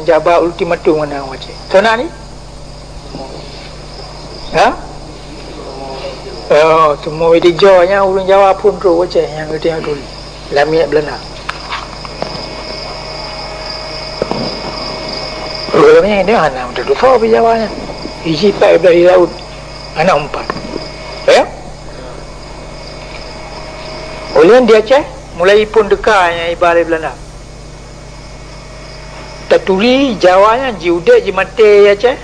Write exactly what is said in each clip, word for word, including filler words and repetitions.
Jabat ultimatum ngon ureuëng Aceh. Soe na ni? Ha? Oh, teuma di Jawa nyan ureuëng Jawa phon trok Aceh nyang geutanyoe turi. Lamiet Belanda. Ureuëng nyan dia hana meututoe soe di Jawa nyan. Isi pat blah di laut. Hana umpat. Ya? Ulôn di Aceh, mulai phon teuka nyang iba lé Belanda. Taturi Jawa nyan jiudeb jimaté ya Aceh.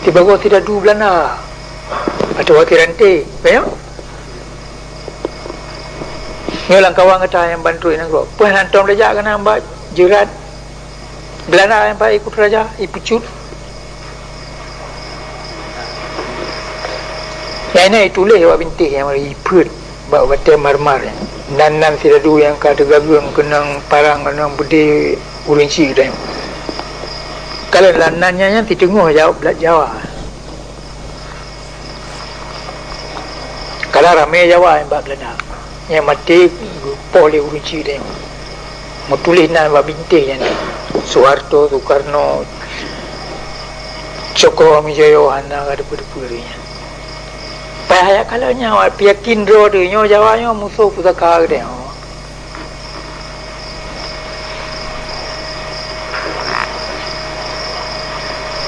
Sibagoe sidadu Belanda. Atawa siranté, kaya? Nyoe lam kawan gata nyang ban trok nanggroe. Peue hana tom tajak keunan bak jeurat Belanda nyang bak ikut raja, ipucut. Nyang na ituléh bak bintéh nyang ipeuet. Bak watée marmar, nan-nan sidadu nyang ka teugageueng keunong parang, keunong beudé ureuëng chik tanyoe. Kalon lam nan nyan, nyan siteungoh jaweueb blat Jawa. Karena ramé Jawa nyang bak Belanda. Nyang maté geupoh lé ureuëng chik tanyoe. Meutuléh nan bak bintéh nyan. Soeharto, Soekarno, Cokroaminojo, hana ka teupeu-teupeu lé nyan. Payah jak kalon nyan, awak peuyakin droe teuh nyoe Jawa nyoe musoh pusaka geutanyoe.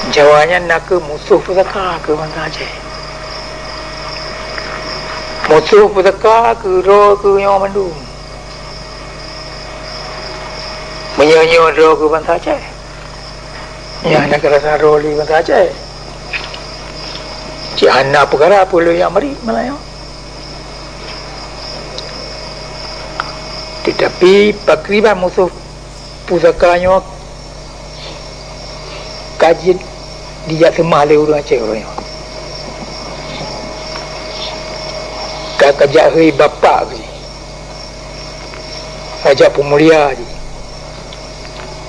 Jawa nyan nakeuh musoh pusaka keu bansa Aceh. Musoh pusaka keu droe keu nyoe mandum. Meunyoe nyoe droe keu bansa Aceh. Nyan hana keurasa droe lé bansa Aceh. Cit hana peukara peue lôn jak marit malam nyoe. Teutapi pakriban musoh pusaka nyoe ka jeuet dijak seumah lé ureuëng Aceh uroe nyoe. Ka, ka jak hei bapak jih. Ka jak peumulia jih.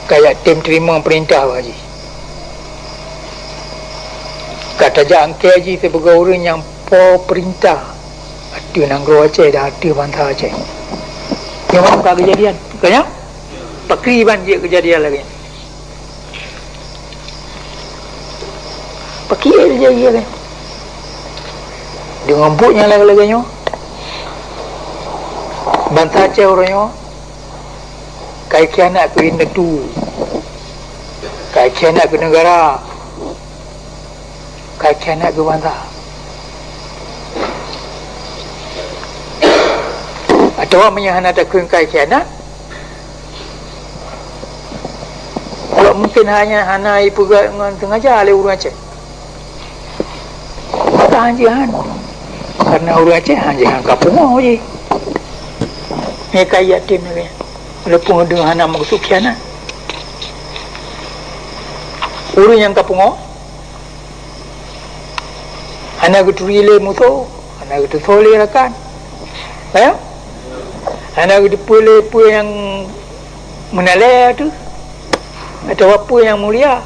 Ka jak tem teurimong peurintah bak jih. Ka tajak angkée jih sibagoe ureuëng nyang po peurintah ateueh nanggroe Aceh dan ateueh bansa Aceh. Nyoe ka keujadian. Ka nyan? Pakriban jeuet keujadian lagée nyan. Pakriban jeuet keujadian lagée nyan. Deungon buet nyang lagée-lagée nyoe, bansa Aceh uroe nyoe ka ikhianat keu indatu, ka ikhianat keu neugara, ka ikhianat keu bansa. Atawa meunyoe hana takheun ka ikhianat, awak mungken hanya hana ipeugah ngon sengaja lé ureuëng Aceh. Maka hanjeuet han. Karena ureuëng Aceh hanjeuet han ka pungoh jih. Nyoe ka yatim lagée nyan. Walaupun ureuëng hana meukeusut khianat. Ureuëng nyang ka pungoh, hana geuturi lé musoh, hana geuteusoe lé rakan. Ya? Hana geuteupeue lé peue nyang meunalée teuh, atawa peue nyang mulia.